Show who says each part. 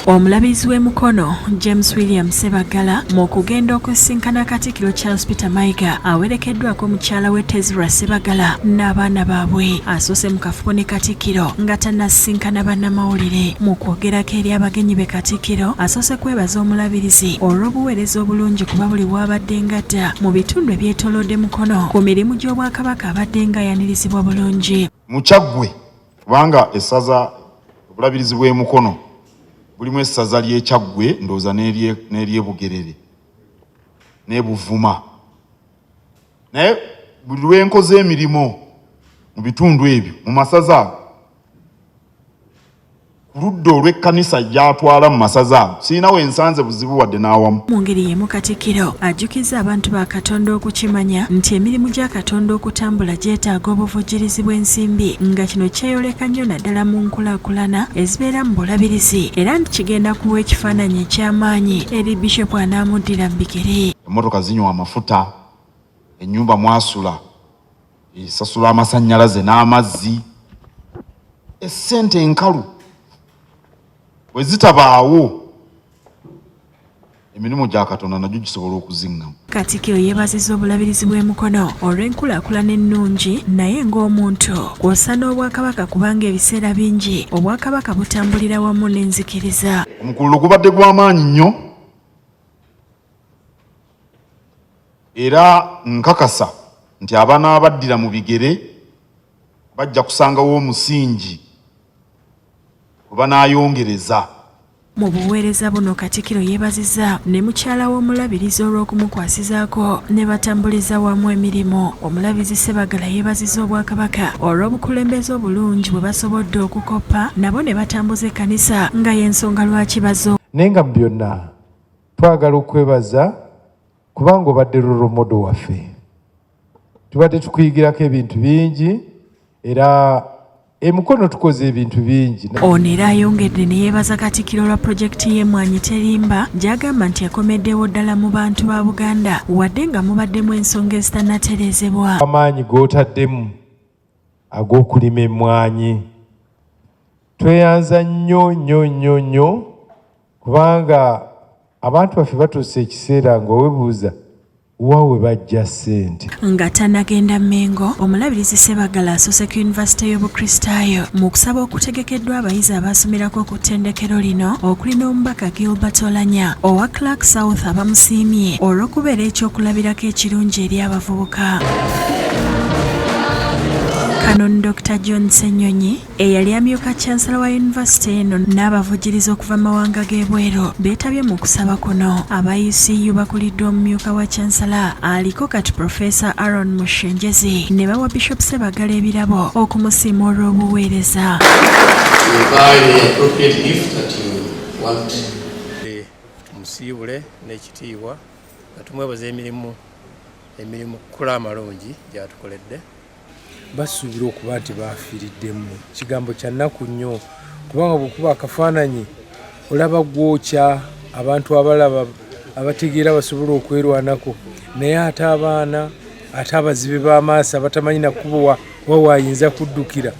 Speaker 1: Omulabirizi w'e Mukono, James William Ssebaggala mu kugenda okusisinkana Katikkiro Charles Peter Mayiga awerekeddwako mukyala we Tezra Ssebaggala n'abaana baabwe. Asoose mu kafubo ne Katikkiro nga tannasisinkana bannamawulire. Mu kwogerako eri abagenyi be Katikkiro asoose kwebaza omulabirizi olw'obuweereza obulungi kuba buli w'abadde ng'adda mu bitundu ebyetoolodde Mukono ku mirimu gy'Obwakabaka abadde ng'ayanirizibwa bulungi.
Speaker 2: Mu Kyaggwe kubanga essaza obulabirizi bw'e Mukono bulimu essaza ly'e Kyaggwe ndowooza n'ery'e Bugerere n'e Buvuma naye buli lwe nkoze emirimu mu bitundu ebyo mu masaza ago ku ludda olw'ekkanisa gy'atwala mu masaza ago sirina we nsanze buzibu wadde n'awamu.
Speaker 1: Mu ngeri y'emu Katikkiro ajjukizza abantu ba Katonda okukimanya nti emirimu gya Katonda okutambula gyetaaga obuvujjirizi bw'ensimbi nga kino kyeyoleka nnyo naddala mu nkulaakulana ezibeera mu bulabirizi era nti kigenda kuwa ekifaananyi eky'amaanyi eri Bishop anaamuddira mu bigere.
Speaker 2: Emmotoka zinywa amafuta, ennyumba mwasula esasula amasannyalaze n'amazzi, essente enkalu bwe zitabaawo emirimu gya Katonda nagyo gisobola okuziŋŋama.
Speaker 1: Katikkiro yeebazizza Obulabirizi bw'e Mukono olw'enkulaakulana ennungi naye ng'omuntu kw'ossa n'Obwakabaka kubanga ebiseera bingi Obwakabaka butambulira wamu n'enzikiriza.
Speaker 2: Omukululo gubadde gwa maanyi nnyo era nkakasa nti abanaabaddira mu bigere bajja kusangawo omusingi kwe banaayongereza.
Speaker 1: Mu buweereza buno Katikkiro yeebazizza ne mukyala w'Omulabirizi olw'okumukwasizaako ne batambuliza wamu emirimu. Omulabirizi Ssebaggala yeebazizza Obwakabaka olw'obukulembeze obulungi bwe basobodde okukoppa nabo ne batambuza ekkanisa nga y'ensonga lwaki bazze.
Speaker 3: Naye nga mu byonna twagala okukwebaza kubanga obadde role model waffe. Tubadde tukuyigirako ebintu bingi era e Mukono tukoze ebintu bingi.
Speaker 1: Ono era ayongedde ne yeebaza Katikkiro olwa pulojekiti y'Emmwanyi Terimba gy'agamba nti ekomeddewo ddala mu bantu ba Buganda wadde nga mubaddemu ensonga ezitannatereezebwa.
Speaker 3: Amaanyi g'otaddemu ag'okulima emmwanyi tweyanza nnyo nnyo nnyo nnyo kubanga abantu baffe batuuse ekiseera nga webuuza wa we bajja ssente.
Speaker 1: Nga tannagenda Mmengo, Omulabirizi Ssebaggala asoose ku yunivasite y'Obukristaayo mu kusaba okutegekeddwa abayizi abaasomerako ku ttendekero lino okuli n'omubaka Gilbert Olanya owa Clark South abamusiimye olw'okubeera ekyokulabirako ekirungi eri abavubuka. Canon Dokita John Ssenyonyi Eyali amyuka Chancellor wa yunivasite eno n'abavujjirizi okuva mu mawanga g'ebweru beetabye mu kusaba kuno. Aba UCU bakuliddwa omumyuka wa Chancellor aliko kati Professor Aaron Mushengyezi ne bawa Bishop Ssebaggala ebirabo okumusiima olw'obuweereza.
Speaker 4: Tumusiibule n'ekitiibwa nga tumwebaza emirimu emirimu kula amalungi gy'atukoledde.
Speaker 3: Basuubira okuba nti baafiiriddemu. Kigambo kya nnaku nnyo kubanga bw'okuba akafaananyi olaba gwokya abantu abalaba abategeera basobola okwerwanako naye ate abaana ate abazibe b'amaaso abatamanyi na kkubo wa waayinza kuddukira.